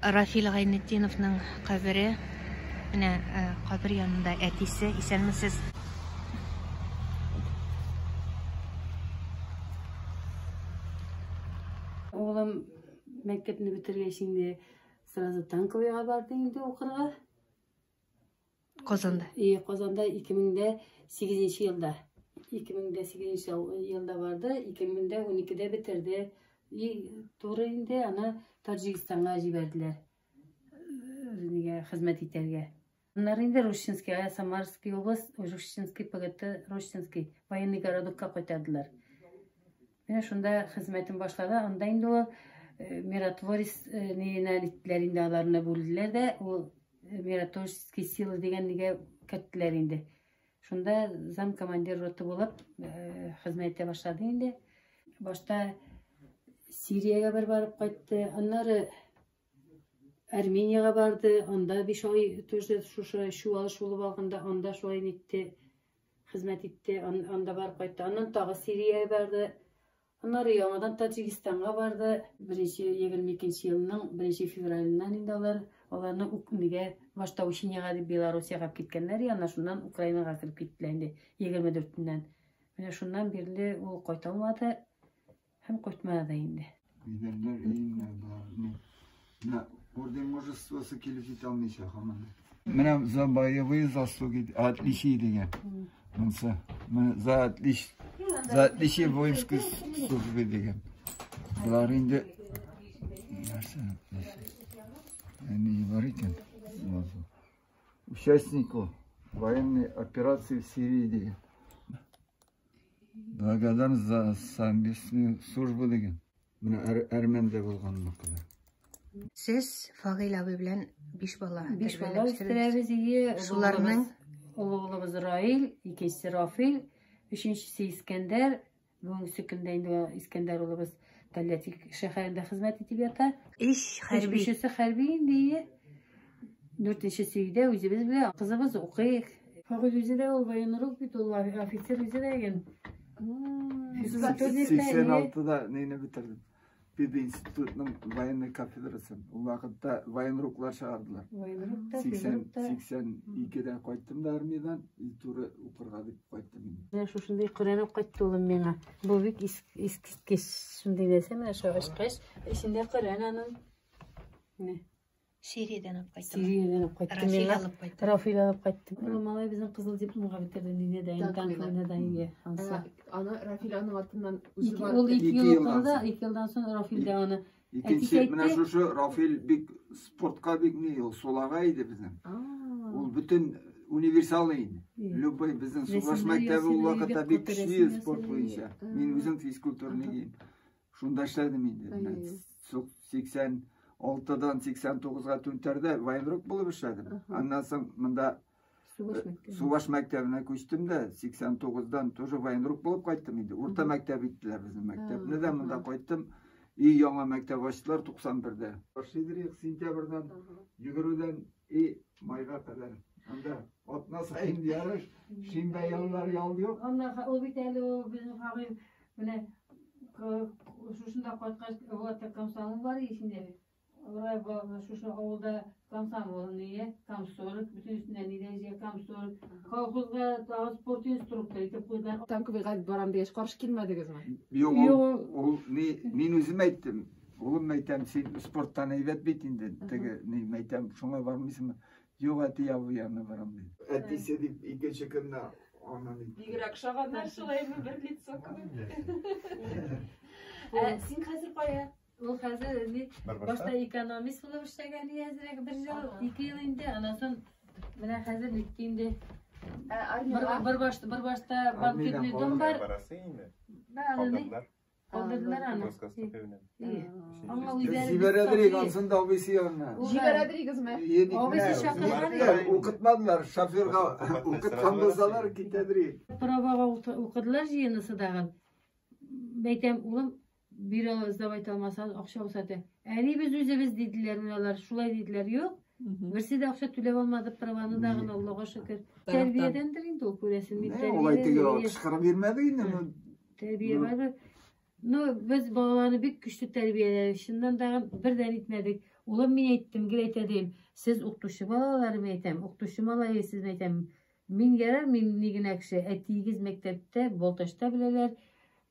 Рафил Гайнетдиновның кабере. Менә кабер янында әтисе. Исәнмесез. Улым мәктәпне бетергәч инде сразу танковыйга барды инде укырга. Казанда. И Казанда 2008 елда. 2008 елда барды, 2012-дә бетерде. И туры инде аны Таҗикстанга җибәрделәр. Нигә хезмәт итәргә. Аннары инде Рущинскийга, Самарский область, Рущинский ПГТ, Рущинский военный городокка кайтардылар. Менә шунда хезмәтен башлады. Анда инде ул миротворец ниенә иттеләр инде, аларны бүлделәр дә, ул миротворческий силы дигән нигә керттеләр инде. Шунда зам командир роты булып хезмәт итә башлады инде. Башта Сириягә бер барып кайтты, аннары Армениягә барды, анда 5 ай тоже шушы чуалыш булып алганда, анда шулай нитте, хезмәт итте, анда барып кайтты. Аннан тагы Сириягә барды. Аннары яңадан Таҗикстанга барды. Беренче 22 елның 1 февраленнән инде алар аларны нигә башта Учениягә дип Белоруссиягә алып киткәннәр, аннан шуннан Украинага кереп киттеләр инде 24-ннән. Менә шуннан бирле ул кайта алмады һәм кайтмады да инде. Медальләр иңнәр бар. Менә орден мужествосы килеп җитә алмыйча һаман. Менә за боевые заслуги отличие дигән. Монысы. Менә за отлич за отличие воинской службы дигән. Болар инде нәрсә? Ни бар икән? Участнику военной операции в Сирии дигән. Благодарность за совместную службу дигән. Менә әрмәндә булган мәкалә. Сез Фагыйль абый белән 5 бала. 5 бала үстерәбез ие. Шуларның олы улыбыз Раил, икенчесе Рафил, өченчесе Искәндәр. Бүгенге көндә инде Искәндәр улыбыз Тольятти шәһәрендә хезмәт итеп ята. Өч хәрби. Өченчесе хәрби инде ие. Дүртенчесе өйдә үзебез белән. Кызыбыз укый. Фагыйль үзе дә ул военрук бит, ул офицер үзе дә икән. 86-да нейне бетердем. Пединститутның военный кафедрасын. Ул вакытта военруклар чыгардылар. Военрук та, 82-дә кайттым да армиядән, и туры укырга дип кайттым инде. Менә шушындый Коръән алып кайтты улым миңа. Бу бик искиткеч шундый нәрсә, менә шул ачкач, эчендә Коръән аның. Менә. Сириядән алып кайтты. Сириядән алып кайтты. Рафил алып кайтты. Рафил алып кайтты. Ул малай безнең кызыл дипломга бетерде, диде дә, танкны да инде. Аны Рафил аның артыннан үзе барып. Ул 2 ел укыды да, 2 елдан соң Рафил дә аны. Икенче, менә шушы Рафил бик спортка бик ни, ул сулагай иде безнең. Ул бөтен универсалый иде. Любой безнең Субаш мәктәбе ул вакытта бик көчле спорт буенча. Мин үзем физкультурник идем. Шунда эшләдем инде. 86-дан 89-га Түнтәрдә военрук булып эшләдем. Аннан соң монда Субаш мәктәбенә күчтем дә, 89-дан тоже военрук булып кайттым инде. Урта мәктәп иттеләр безнең мәктәпне дә, монда кайттым. И яңа мәктәп ачтылар 91-дә. Башлыйдыр сентябрьдән, йөгерүдән и майга кадәр. Анда атна саен ярыш, шимбә яллар ял юк. Анда ул бит әле ул безнең Фагыйль менә шушында кайткач, Влад комсомол бар исендә. Алай шушы авылда комсомол ние, комсорг, бөтенесенә нидә җыя комсорг. Колхозга тагы спорт инструктор итеп куйдылар. Танковыйга барам дигәч каршы килмәдегезме? Юк, ул ни, мин үзем әйттем. Улым әйтәм, син спорттан әйбәт бит инде. Теге ни әйтәм, шуңа бармыйсыңмы? Юк, әти абый янына барам диде. Әтисе дип икенче көнне аннан итте. Бигрәк шаганнар шулаймы бер лицо кебек. Син хәзер кая? Ул хәзер ни башта экономист булып эшләгән әзрәк бер ел, 2 ел инде, аннан соң менә хәзер нитте инде. Бер башта банкетный дом бар. Барасы инде. Калдырдылар аны. Аңа үзләре Җибәрәдер ансын да абыйсы янына. Җибәрәдер Абыйсы чакырган. Укытмадылар, шоферга укыткан булсалар китәдер. Правага укыдылар җыенысы дагы. Әйтәм, улым, бирә сдавать алмасагыз, акча булса да. Әни без үзебез диделәр, менә алар шулай диделәр. Юк, берсе дә акча түләп алмады праваны дагы, Аллага шөкер. Тәрбиядәндер инде ул, күрәсең, мин тәрбиядән. Улай теге кычкырып йөрмәде инде. Тәрбия бар. Ну, без балаларны бик көчле тәрбияләдек. Чыннан да бердән итмәдек. Улым, мин әйттем, гел әйтә дим, сез укытучы балалары, мин әйтәм, укытучы малае сез, мин әйтәм. Мин ярар, мин ни генә кеше, әтиегез мәктәптә, Балтачта беләләр.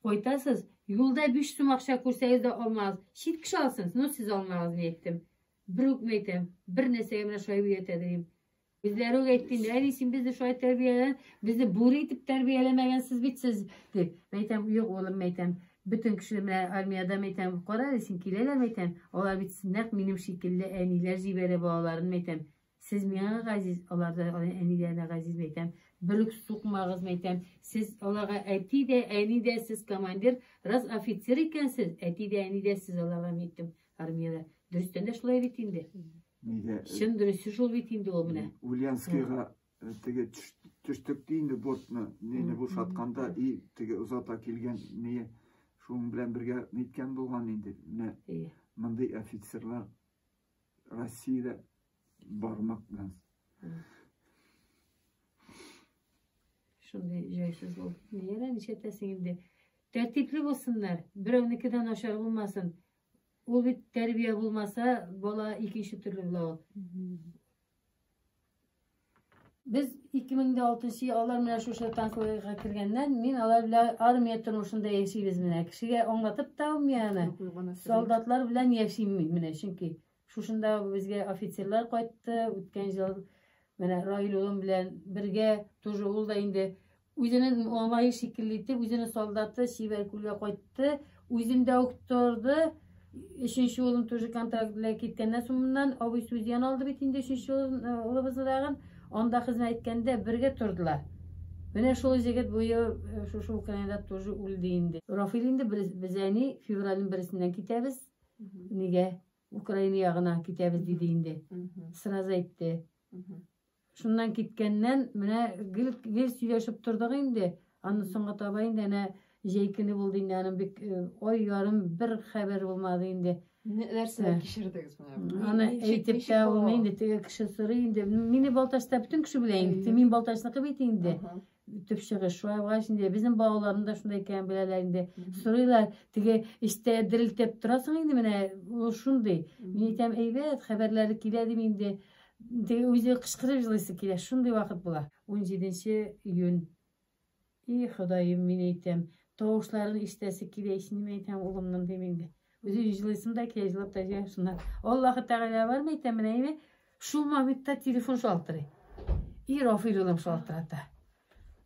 Кайтасыз, юлда 5 сум акча күрсәгез дә алмагыз. Чит кеше алсын, но сез алмагыз, мин әйттем. Бер үк мин әйтәм, бер нәрсәгә менә шулай өйрәтә дим. Үзләре үк әйтте инде, әни, син безне шулай тәрбияләдең, безне бүре итеп тәрбияләмәгәнсез бит сез, дип. Мин әйтәм, юк, улым, мин әйтәм, бөтен кеше менә армиядә, мин әйтәм, кара әле, син киләләр, мин әйтәм, алар бит нәкъ минем шикелле әниләр җибәрә балаларын, мин әйтәм. Сез миңа газиз, алар да әниләренә газиз, мин әйтәм. Бер үк сукмагыз, мин әйтәм. Сез аларга әти дә, әни дә, сез командир, раз офицер икәнсез, әти дә, әни дә сез аларга, мин әйттем, армиядә. Дөрестән дә шулай бит инде. Нигә? Чын дөресе шул бит инде ул менә. Ульянскийга теге төштек ди инде бортны, нини бушатканда и теге озата килгән ни шуның белән бергә ниткән булган инде. Менә мондый офицерлар Россиядә бармак белән. Шундый җайсыз булды. Нигә нишләтәсең инде? Тәртипле булсыннар, берәүнеке дә начар булмасын. Ул бит тәрбия булмаса, бала икенче төрле була ул. Без 2006 ел алар менә шушы танкларга кергәннән, мин алар белән армия тормышында яшибез менә. Кешегә аңлатып та булмый аны. Солдатлар белән яшим мин менә, чөнки шушында безгә офицерлар кайтты, үткән ел менә Раил улым белән бергә тоже ул да инде үзенең малае шикелле итеп, үзенең солдаты Чибәркүлгә кайтты, үзендә үк торды. Өченче улым тоже контракт белән киткәннән соң моннан абыйсы үзе яна алды бит инде өченче улыбызны тагын. Анда хезмәт иткәндә бергә тордылар. Менә шул егет бу ел шушы Украинада тоже үлде инде. Рафил инде без әни февральнең берсеннән китәбез. Нигә? Украина ягына китәбез диде инде. Сразу әйтте. Шуннан киткәннән менә гел гел сөйләшеп тордык инде. Аннан соңга таба инде әнә җәй көне булды инде, аның бик ай ярым бер хәбәр булмады инде. Нәрсәләр кичердегез менә? Аны әйтеп тә булмый инде, теге кеше сорый инде. Мине Балтачта бөтен кеше белә инде. Мин Балтачныкы бит инде. Төп чыгыш шулай булгач инде безнең балаларның да шундай икәнен беләләр инде. Сорыйлар, теге эчтә дерелтәп торасың инде менә ул шундый. Мин әйтәм, әйбәт, хәбәрләре килә дим инде. Теге үзе кычкырып җылыйсы килә, шундый вакыт була. 17 июнь. И Ходаем, мин әйтәм, тавышларын ишетәсе килә, мин әйтәм, улымның дим инде. Үзе җылыйсым да килә, җылап та җибәрәм шуннан. Аллаһы Тәгалә бар, мин әйтәм, менә әйме, шул моментта телефон шалтырый. И Рафил улым шалтырата.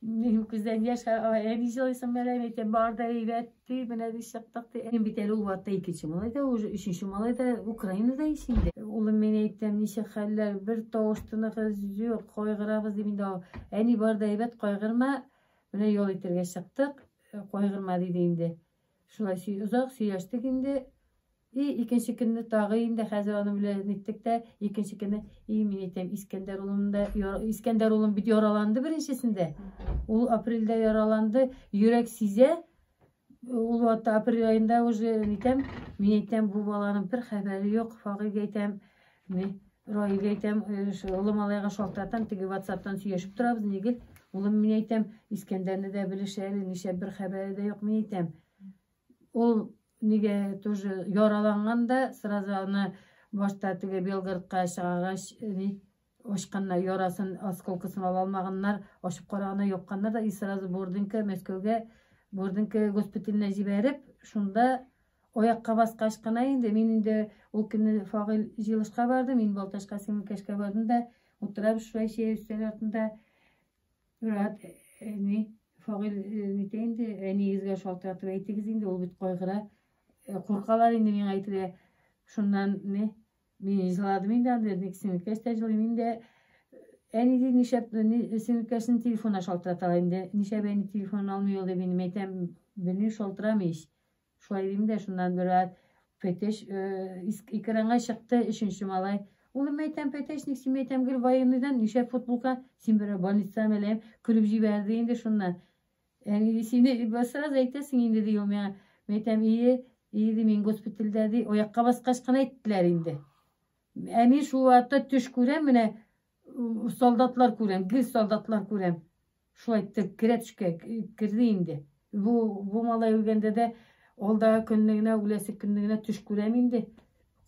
Минем күздән яшь, әни җылыйсың мәлә, мин әйтәм, бар да әйбәт, ди, менә ди чыктык, ди. Мин бит әле ул вакытта икенче малай да, уже өченче малай да Украинада ич инде. Улым, мин әйтәм, ничек хәлләр, бер тавыш тыныгыз юк, кайгырабыз дим инде. Әни бар да әйбәт, кайгырма, менә ял итәргә чыктык, кайгырма диде инде. Шулай озак сөйләштек инде. И икенче көнне тагы инде хәзер аны белән ниттек тә, икенче көнне, и мин әйтәм, Искәндәр улым да, Искәндәр улым бит яраланды беренчесендә. Ул апрельдә яраланды, йөрәк сизә. Ул вакытта апрель аенда уже әйтәм, мин әйтәм, бу баланың бер хәбәре юк, Фагыйльгә әйтәм, мин Раилгә әйтәм, олы малайга шалтыратам, теге WhatsApp'тан сөйләшеп торабыз, нигел. Улым, мин әйтәм, Искәндәрне дә белеш әле, нишләп бер хәбәре дә юк, мин әйтәм. Ул нигә тоже яраланган да, сразу аны башта теге Белгородка чыгаргач, ни, ачканнар, ярасын, осколкасын ала алмаганнар, ачып караганнар, япканнар да, и сразу Борденко, Мәскәүгә, Борденко госпиталенә җибәреп, шунда аякка баскач кына инде, мин инде ул көнне Фагыйль җыелышка барды, мин Балтачка, Сеңелкәшкә бардым да, утырабыз шулай чәй өстәл артында. Рәт, ни, Фагыйль нитә инде, әниегезгә шалтыратып әйтегез инде, ул бит кайгыра. Куркалар инде миңа әйтергә. Шуннан ни, мин җыладым инде анда, ник сеңелкәш тә җылый, мин дә әни ди, нишләп, ни, сеңелкәшнең телефонына шалтыраталар инде. Нишләп әни телефонын алмый ул дип, инде әйтәм, белмим, шалтырамый ич. Шулай дим дә, шуннан бер Пәтәч экранга чыкты өченче малай. Улым, әйтәм, Пәтәчник, син әйтәм, гел военныйдан, нишләп футболка, син бер больница мәләм, көлеп җибәрде инде шуннан. Әни, сине сразу әйтәсең инде, ди ул миңа. Мин әйтәм, ие, ие, ди, мин госпитальдә, ди, аякка баскач кына әйттеләр инде. Ә мин шул вакытта төш күрәм, менә солдатлар күрәм, гел солдатлар күрәм. Шулай итеп керә төшкә керде инде. Бу малай үлгәндә дә алдагы көнне генә, үләсе көнне генә төш күрәм инде.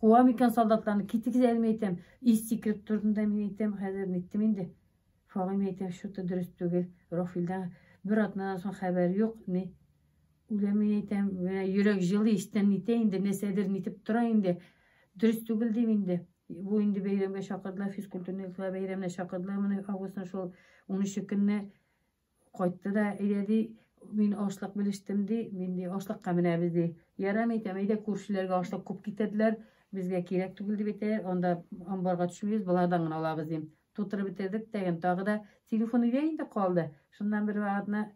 Куам икән солдатларны, китегез әле, мин әйтәм. И сикереп тордым да, мин әйтәм, хәзер ниттем инде. Фагыйм әйтәм, что-то дөрес түгел. Рафилдән бер атнадан соң хәбәр юк, ни. Үләм, мин әйтәм, менә йөрәк җылый, эчтән нитә инде, нәрсәдер нитеп тора инде. Дөрес түгел дим инде. Бу инде бәйрәмгә чакырдылар, физкультурниклар бәйрәменә чакырдылар моны августның шул 13 көнне. Кайтты да, әйдә ди, мин ашлык белештем ди, мин ди, ашлыкка менәбез ди. Ярар, әйтәм, әйдә күршеләргә ашлык күп китерделәр, безгә кирәк түгел дип әйтәләр, анда амбарга төшмибез, болардан гына алабыз дим. Тутырып бетердек тәген, тагы да телефон өйдә инде калды. Шуннан бер вакытны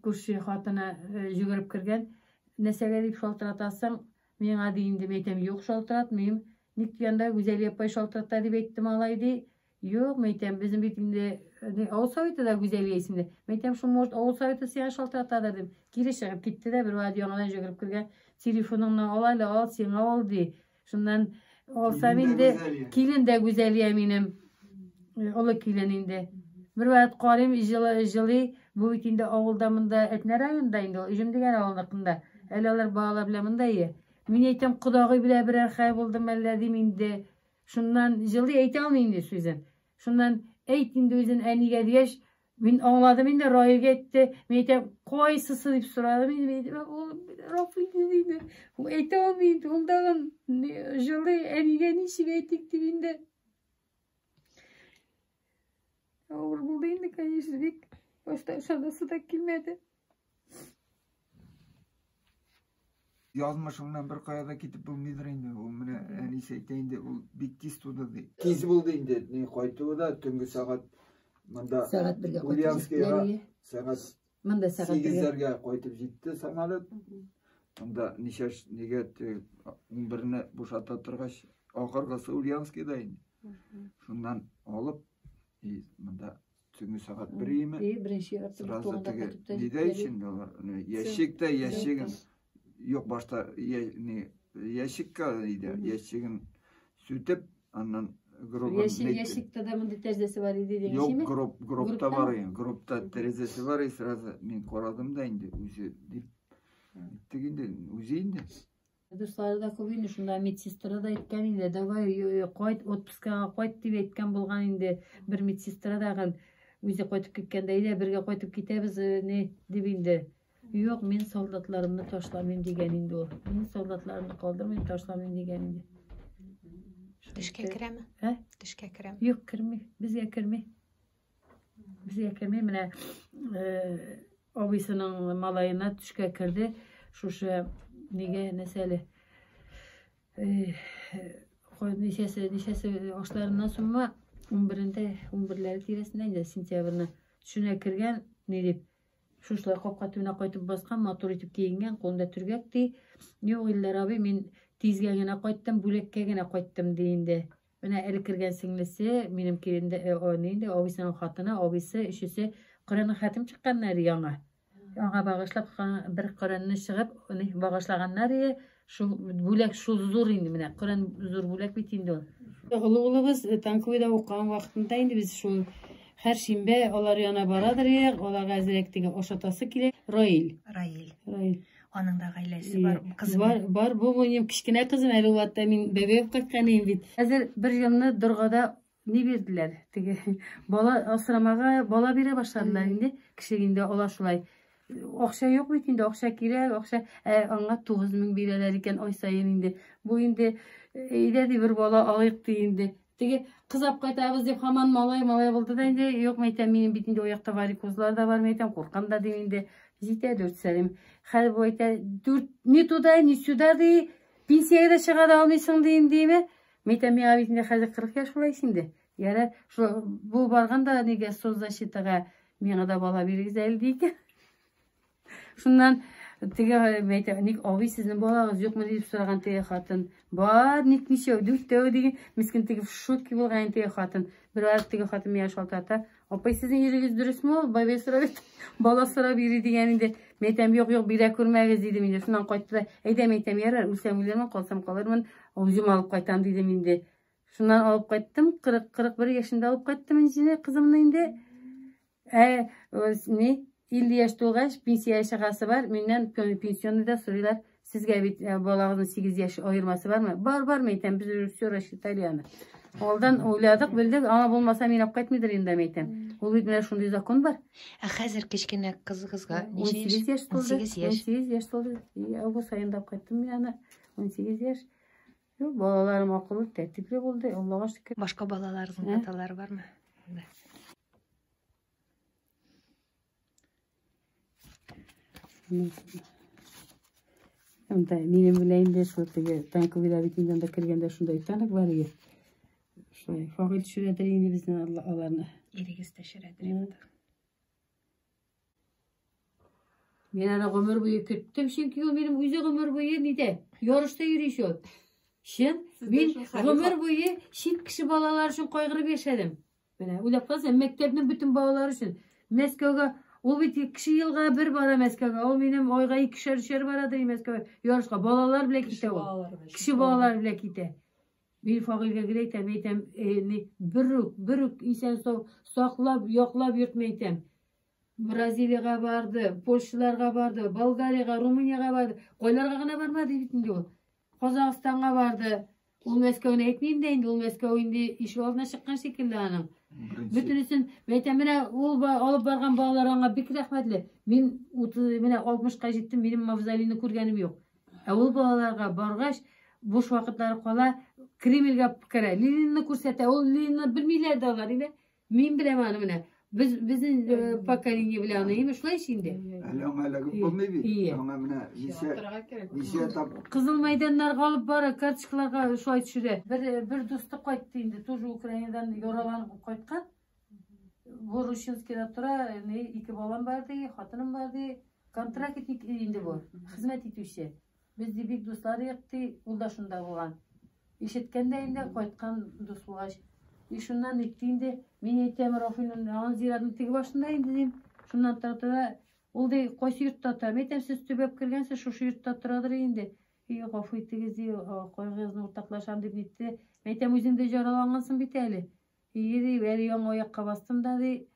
күрше хатыны йөгереп кергән, нәрсәгә дип шалтыратасың, миңа ди инде, мин әйтәм, юк шалтыратмыйм. Ник дигәндә, Гүзәлия апай шалтырата дип әйттем алай ди. Юк, мин әйтәм, безнең бит инде авыл советы да Гүзәлия исемле. Мин әйтәм, шул может авыл советы сиңа шалтыратадыр дим. Кире чыгып китте дә, бер вакыт яңадан йөгереп кергән, телефоныңны ал әле, ал, сиңа ал ди. Шуннан алсам инде, килен дә Гүзәлия минем. Олы килен инде. Бер вакыт карыйм, җылы, җылый. Бу бит инде авылда монда Әтнә районында инде ул, Өҗем дигән авылныкында. Әле алар балалар белән монда ие. Мин әйтәм, кодагый белән берәр хәл булдымы әллә дим инде. Шуннан җылый әйтә алмый инде сүзен. Шуннан әйт инде үзен әнигә дигәч, мин аңладым инде, Раилгә әйтте. Мин әйтәм, кайсысы дип сорадым инде. Мин әйтәм, ул Рафил диде инде. Ул әйтә алмый инде, ул тагын җылый, әнигә ничек әйтик дип инде. Авыр булды инде, конечно, бик. Башта ышанасы да килмәде. Язмышыңнан бер кая да китеп булмыйдыр инде. Ул менә әнисе әйтә инде, ул бик тиз туды ди. Тиз булды инде, ни кайтуы да төнге сәгать монда сәгать бергә кайтып Ульяновскийга сәгать монда сәгать сигезләргә кайтып җитте самолет. Монда ничә нигә 11-не бушата торгач, ахыргысы Ульяновскийда инде. Шуннан алып, и монда Төнге сәгать бер име? И, беренче ярты Сразу теге нидә өчен алар? Ящикта ящигын юк башта не ящикка иде, ящигын сүтеп, аннан гробын Ящик, ящикта да мондый тәрәзәсе бар иде дигән Юк, гроб, гробта бар иде. Гробта тәрәзәсе бар иде, сразу мин карадым да инде үзе дип. Әйттек инде, үзе инде. Дуслары да күп инде, шунда медсестра да әйткән инде, давай кайт, отпускага кайт дип әйткән булган инде бер медсестра дагын. Үзе кайтып киткәндә, әйдә бергә кайтып китәбез, не дип инде. Юк, мин солдатларымны ташламыйм дигән инде ул. Мин солдатларымны калдырмыйм, ташламыйм дигән инде. Төшкә керәме? Ә? Төшкә керәме? Юк, керми. Безгә керми. Безгә керми, менә абыйсының малаена төшкә керде. Шушы нигә нәрсә әле? Ничәсе, ничәсе ашларыннан соңмы? 11-ндә, 11-ләре тирәсендә инде сентябрьне төшенә кергән, ни дип, шушылай капка төбенә кайтып баскан, матур итеп киенгән, кулында төргәк ди. Юк, Илдар абый, мин тизгә генә кайттым, бүләккә генә кайттым ди инде. Менә әле кергән сеңлесе, минем килен дә, ни инде, абыйсының хатыны, абыйсы, өчесе Коръән хәтем чыкканнар яңа. Аңа багышлап бер Коръәнне чыгып, ни багышлаганнар иде. Шул бүләк шул зур инде менә. Коръән зур бүләк бит инде ул. Олы улыбыз танковыйда укыган вакытында инде без шул һәр шимбә алар янына барадыр идек, аларга әзрәк теге ашатасы килә. Раил. Раил. Раил. Аның да гаиләсе бар, кызы бар. Бар, бу минем кечкенә кызым, әле ул вакытта мин бәбәй кайткан идем бит. Хәзер бер елны Доргада ни бирделәр? Теге бала асрамага бала бирә башладылар инде. Кеше инде алар шулай. Акча юк бит инде, акча кирәк, акча. Ә аңа 9000 бирәләр икән ай саен инде. Бу инде әйдә ди бер бала алыйк ди инде. Теге кыз алып кайтабыз дип һаман малай малай булды да инде, юк, мен әйтәм, минем бит инде аякта варикозлар да бар, мен әйтәм, куркам да дим инде. Җитә дүрт сәлим. Хәл бу әйтә, дүрт ни туда, ни сюда ди, пенсиягә дә чыга да алмыйсың ди инде, диме? Мен әйтәм, миңа бит инде хәзер 40 яшь була ич инде. Ярар, шул бу барганда нигә соцзащитага миңа да бала бирегез әле ди икән. Шуннан теге әйтә, ник абый сезнең балагыз юкмы дип сораган теге хатын. Бар, ник ничәү, дүртәү дигән. Мискин теге в шоке булган теге хатын. Бер вакыт теге хатын миңа шалтырата. Апай, сезнең ирегез дөресме ул? Бабай сорап әйтә. Бала сорап йөри дигән инде. Мин әйтәм, юк, юк, бирә күрмәгез дидем инде. Шуннан кайтты да, әйдә, мин әйтәм, ярар, үлсәм үләрмен, калсам калырмын, үзем алып кайтам дидем инде. Шуннан алып кайттым, 40-41 яшендә алып кайттым инде кызымны инде. Ә, ни, 50 яшь тулгач, пенсия чыгасы бар, миннән пенсионный да сорыйлар. Сезгә бит балагызның 8 яшь аермасы бармы? Бар, бар, мин әйтәм, без все рассчитали аны. Алдан уйладык, белдек, аңа булмаса мин алып кайтмыйдыр инде, мин әйтәм. Ул бит менә шундый закон бар. Ә хәзер кечкенә кызыгызга ничә яшь? 18 яшь тулды. 18 яшь. 18 яшь тулды. И, август аенда алып кайттым мин аны. 18 яшь. Юк, балаларым акыллы, тәртипле булды, Аллага шөкер. Башка балаларыгызның Ә? аталары бармы? Анда минем белән инде шул теге танковыйда бит инде анда кергәндә шундай танк бар иде. Шулай Фагыйль төшерәдер инде безне аларны. Ирегез төшерәдер. Мин аны гомер буе көттем, чөнки ул минем үзе гомер буе нидә, ярышта йөри шул. Чын, мин гомер буе чит кеше балалары өчен кайгырып яшәдем. Менә уйлап карасаң, мәктәпнең бөтен балалары өчен. Мәскәүгә ул бит кеше елга бер бара Мәскәүгә. Ул минем айга икешәр өчәр бара ди Мәскәүгә. Ярышка балалар белән китә ул. Кеше балалар белән китә. Мин Фагыйльгә гел әйтәм, әйтәм, бер үк исән сау саклап, яклап йөртмә әйтәм. Бразилиягә барды, Польшаларга барды, Болгариягә, Румыниягә барды. Кайларга гына бармады бит инде ул. Казахстанга барды. Ул Мәскәүне әйтмим дә инде, ул Мәскәү инде ишек алдына чыккан шикелле аның. Бөтенесен, мин әйтәм, менә ул алып барган балалар аңа бик рәхмәтле. Мин 30, менә 60-ка җиттем, минем мавзолейны күргәнем юк. Ә ул балаларга баргач, буш вакытлары кала, Кремльгә керә, Ленинны күрсәтә. Ул Ленинны белмиләр дә алар, инде. Мин беләм аны менә. Без безнең поколение белән аны, әйме, шулай ич инде. Әле аңа эләгеп булмый бит. Ие. Аңа менә ничә этап Кызыл мәйданнарга алып бара, карточкаларга шулай төшерә. Бер дусты кайтты инде, тоже Украинадан яраланып кайткан. Борушинскийда тора, ике балам бар ди, хатыным бар ди. Контрактник инде бу, хезмәт итүче. Без ди бик дуслар идек ди, ул да шунда булган. Ишеткәндә инде кайткан дус булгач. И шуннан итте инде, мин әйтәм, Рафилнең аның зиратының теге башында инде дим. Шуннан тора тора, ул ди, кайсы йортта тора? Мин әйтәм, сез төбәп кергәнсез, шушы йортта торадыр инде. И гафу итегез ди, кайгыгызны уртаклашам дип нитте. Мин әйтәм, үзең дә жаралангансың бит әле. И ди, әле яңа аякка бастым да ди.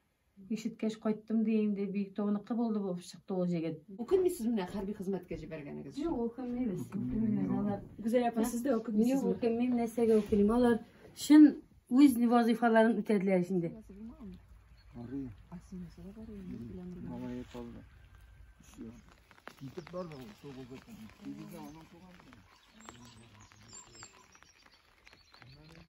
Ишеткәч кайттым ди инде, бик тауныкы булды булып чыкты ул җегет. Үкенмисез менә хәрби хезмәткә җибәргәнегез өчен? Юк, үкенмибез. Үкенмибез алар. Гүзәл апа, сез дә үкенмисезме? Юк, үкенмим, нәрсәгә үкеним? Алар чын үз вазифаларын үтәделәр инде. Малае калды. Китеп барды ул, тугызы. Сигездә аның туган көне.